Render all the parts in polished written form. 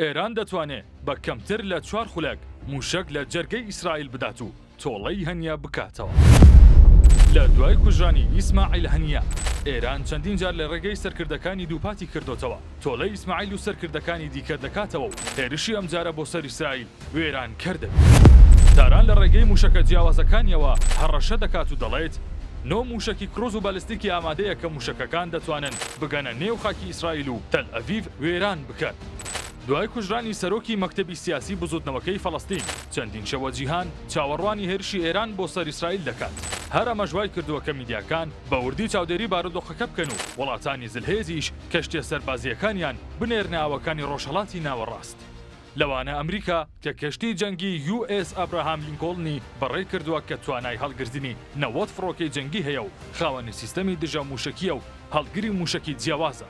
ئێران دەتوانێ بە کەمتر لە چوار خولەک مووشەک لە جەرگەی ئیسرائیل بدات و تۆڵەی هەنیە بکاتەوە. لە دوای کوژرانی ئیسماعیل هەنیە، ئێران چەندین جار لە ڕێگەی سەرکردەکانی دووپاتی کردۆتەوە تۆڵەی ئیسماعیل و سەرکردەکانی دیکە دەکاتەوە و هێرشی ئەمجارە بۆ سەر ئیسرائیل وێرانکەر دەبێت. تاران لە ڕێگەی مووشەکە جیاوازەکانیەوە هەڕەشە دەکات و دەڵێت، نۆ مووشەکی کروز و بالستیکی ئامادەیە کە مووشەکەکان دەتوانن بگەنە نێو خاکی ئیسرائیل و تەلئەڤیڤ وێران بکەن. دوای کوژرانی سەرۆکی مەکتەبی سیاسی بزوتنەوەکەی فەڵەستین، چەندین شەوە جیهان چاوەڕوانی هێرشی ئێران بۆ سەر ئیسرائیل دەکات. هەر ئەمەش وای کردووە کە میدیاکان بە وردی چاودێری بارودۆخەکە بکەن و وڵاتانی زلهێزیش کەشتیە سەربازییەکانیان بنێرنە ئاوەکانی ڕۆژهەڵاتی ناوەڕاست. لەوانە ئەمریکا کە کەشتی جەنگی یو ئێس ئابراهام لینکۆڵنی بەڕێ کردووە کە توانای هەڵگرتنی 90 فڕۆکەی جەنگی هەیە و خاوەنی سیستەمی دژە مووشەکییە و هەڵگری مووشەکی جیاوازە.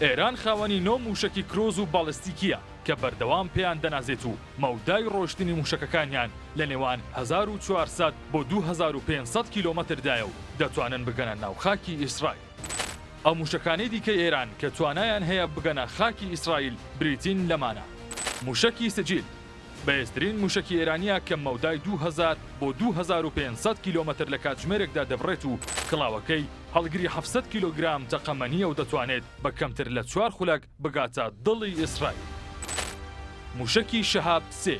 ئێران خاوەنی نۆ مووشەکی کرۆز و باڵستیکییە کە بەردەوام پێیان دەنازێت و مەودای ڕۆیشتنی مووشەکەکانیان لە نێوان 1400 بۆ 2500 کیلۆمەتردایە و دەتوانن بگەنە ناو خاکی ئیسرائیل. ئەو مووشەکانەی دیکەی ئێران کە توانایان هەیە بگەنە خاکی ئیسرائیل بریتین لەمانە، مووشەکی سجیل، بەهێزترین مووشەکی ئێرانییە کە مەودای 2000 بۆ 2500 کیلۆمەتر لە کاتژمێرێکدا دەبڕێت و کڵاوەکەی هەڵگری 700 کیلۆگرام تەقەمەنییە و دەتوانێت بە کەمتر لە چوار خولەک بگاتە دڵی ئیسرائیل. مووشەکی شەهاب سێ،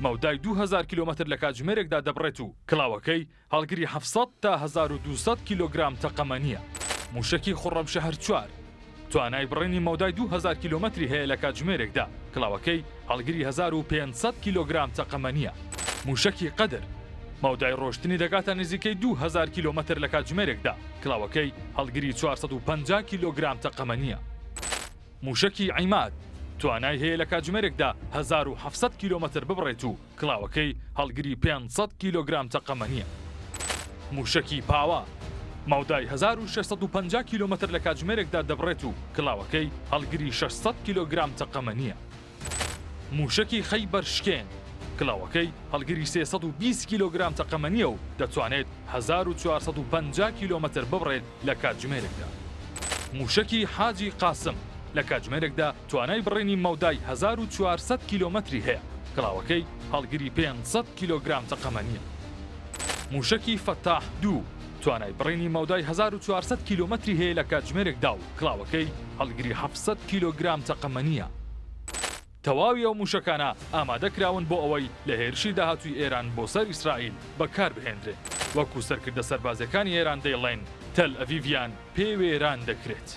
مەودای 2000 کیلۆمەتر لە کاتژمێرێکدا دەبڕێت و کڵاوەکەی هەڵگری 700 تا 1200 کیلۆگرام تەقەمەنییە. مووشەکی خوڕەمشەهر چوار، توانای بڕینی مەودای 2000 کیلۆمەتری هەیە لە کاتژمێرێکدا، کڵاوەکەی هەڵگری 1500 کیلۆگرام تەقەمەنییە. مووشەکی قەدر، مەودای ڕۆشتنی دەگاتە نزیکەی 2000 کیلۆمەتر لە کاتژمێرێکدا، کڵاوەکەی هەڵگری 450 کیلۆگرام تەقەمەنییە. مووشەکی عیماد، توانای هەیە لە کاتژمێرێکدا 1700 کیلۆمەتر ببڕێت و کڵاوەکەی هەڵگری 500 کیلۆگرام تەقەمەنییە. مووشەکی پاوە، مەودای 1650 کیلۆمەتر لە کاتژمێرێکدا دەبڕێت و کڵاوەکەی هەڵگری 600 کیلۆگرام تەقەمەنییە. مووشەکی خەیبەر شکێن، کڵاوەکەی هەڵگری 320 کیلۆگرام تەقەمەنییە و دەتوانێت 1450 کیلۆمەتر ببڕێت لە کاتژمێرێکدا. مووشەکی حاجی قاسم، لە کاتژمێرێکدا توانای بڕینی مەودای 1400 کیلۆمەتری هەیە، کڵاوەکەی هەڵگری 500 کیلۆگرام تەقەمەنییە. مووشەکی فەتاح دوو، توانای بڕینی مەودای 1400 کیلۆمەتری هەیە لە کاتژمێرێکدا و کڵاوەکەی هەڵگری 700 کیلۆگرام تەقەمەنییە. تەواوی ئەو مووشەکانە ئامادەکراون بۆ ئەوەی لە هێرشی داهاتووی ئێران بۆ سەر ئیسرائیل بەکاربهێندرێن، وەکو سەرکردە سەربازییەکانی ئێران دەیڵێن تەلئەڤیڤیان پێ وێران دەکرێت.